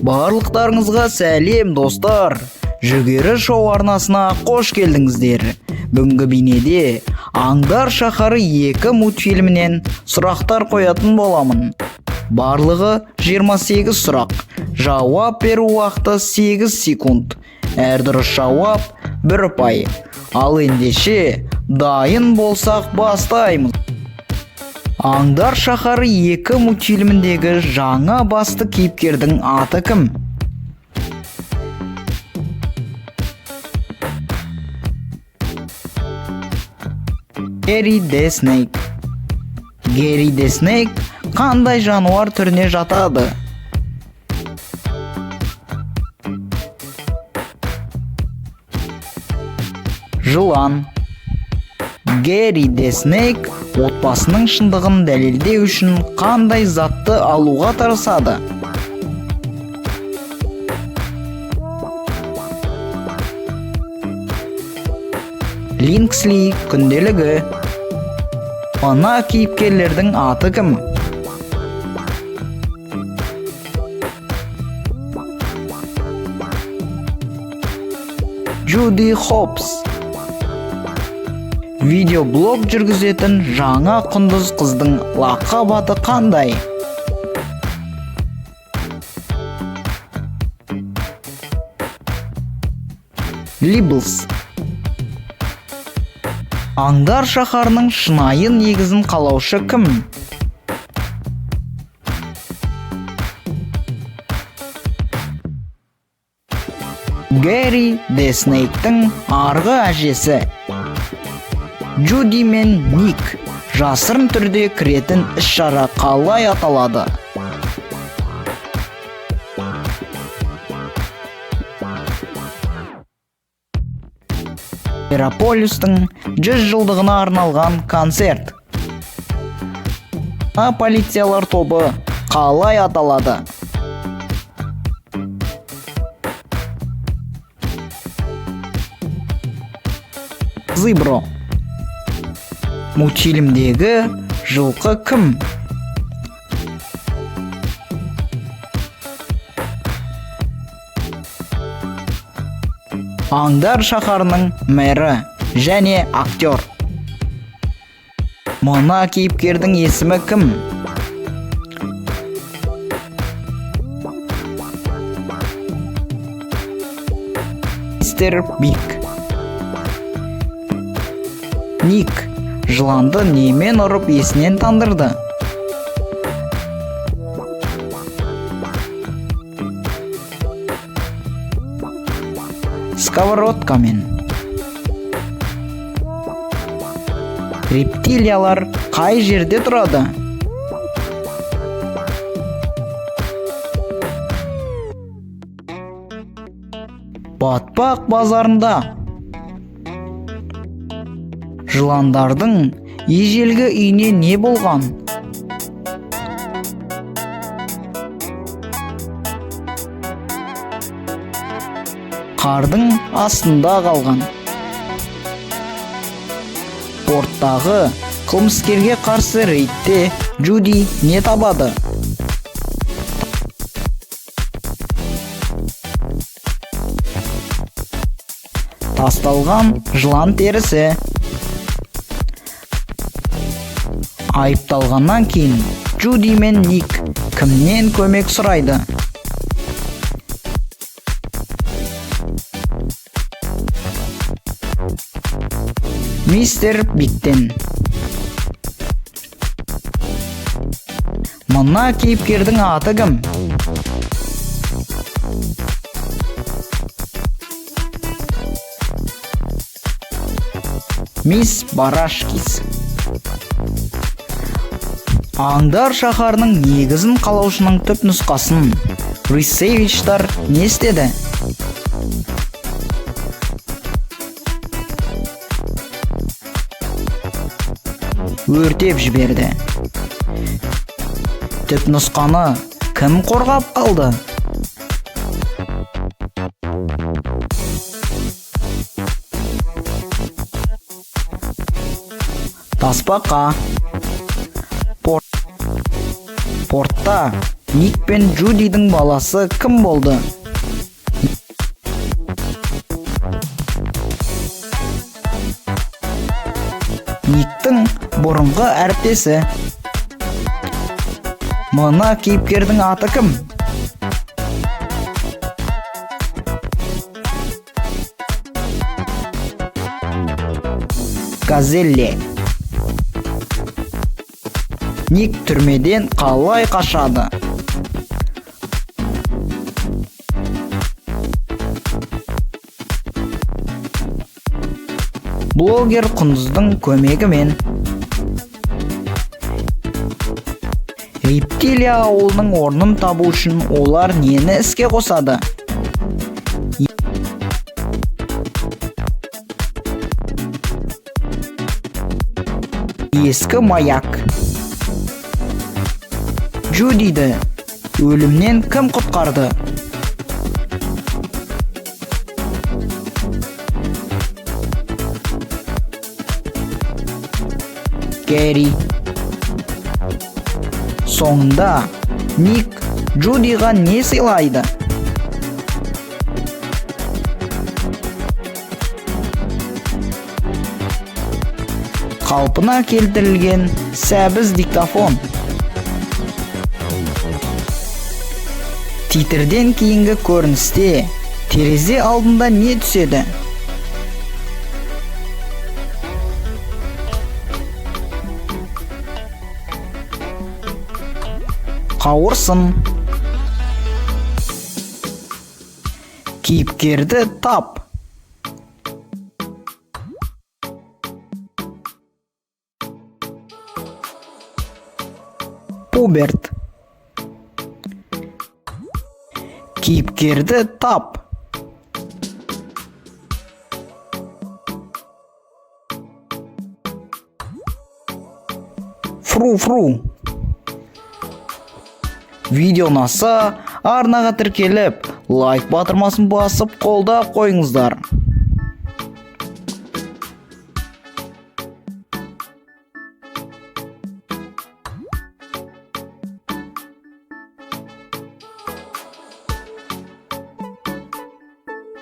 Барлықтарыңызға сәлем, достар! Жүгері шоу арнасына қош келдіңіздер. Бүгінгі бейнеде Аңдар шаһары 2 мультфильмінен сұрақтар қоятын боламын. Барлығы 28 сұрақ. Жауап беру уақыты 8 секунд. Әр дұрыс жауап 1 ұпай. Ал ендеше, дайын болсақ, бастаймыз. Аңдар шаһары 2 мультфильміндегі жаңа басты кейіпкердің аты кім? Гэри де Снейк. Гэри де Снейк қандай жануар түріне жатады? Жылан. Гэри де Снейк отбасының шындығын дәлелдеу үшін қандай затты алуға тырысады? Линксли күнделігі. Мына кейіпкерлердің аты кім? Джуди Хопс. Видеоблог жүргізетін жаңа құндыз қыздың лақап аты қандай? Либлс. Аңдар шаһарының шынайы негізін қалаушы кім? Гэри де Снейктің арғы әжесі. Джуди мен Ник жасырын түрде кіретін іс-шара қалай аталады? Ферополистің 100 жылдығына арналған концерт. А полициялар тобы қалай аталады? Зыбро. Мультфильмдегі жылқы кім? Аңдар шаһарының мэрі және актер. Мына кейіпкердің есімі кім? Мистер Биг. Ник жыланды немен ұрып есінен тандырды? Сковородкамен. Рептилиялар қай жерде тұрады? Батпақ базарында. Жыландардың ежелгі үйіне не болған? Қардың астында қалған. Порттағы қылмыскерге қарсы рейдте Джуди не табады? Тасталған жылан терісі. Айыпталғаннан кейін Джуди мен Ник кімнен көмек сұрайды? Мистер Биктен. Мына кейіпкердің аты кім? Мисс Барашкис. Аңдар шаһарының негізін қалаушының түп нұсқасын Рисевичтар не істеді? Өртеп жіберді. Түп нұсқаны кім қорғап қалды? Тасбақа. Портта Ник пен Джудидің баласы кім болды? Никтің бұрынғы әріптесі. Мына кейіпкердің аты кім? Газелле. Ник түрмеден қалай қашады? Блогер құндыздың көмегімен. Рептилия ауылының орнын табу үшін олар нені іске қосады? Ескі маяк. Джудиді өлімнен кім құтқарды? Гэри. Соңында Ник Джудиға не сыйлайды? Қалпына келтірілген сәбіз диктофон. Титрден кейінгі көріністе терезе алдында не түседі? Қауырсын. Кейіпкерді тап. Пуберт. Кейіпкерді тап. Фру-фру. Видео ұнаса, арнаға тіркеліп, лайк батырмасын басып қолдап қойыңыздар.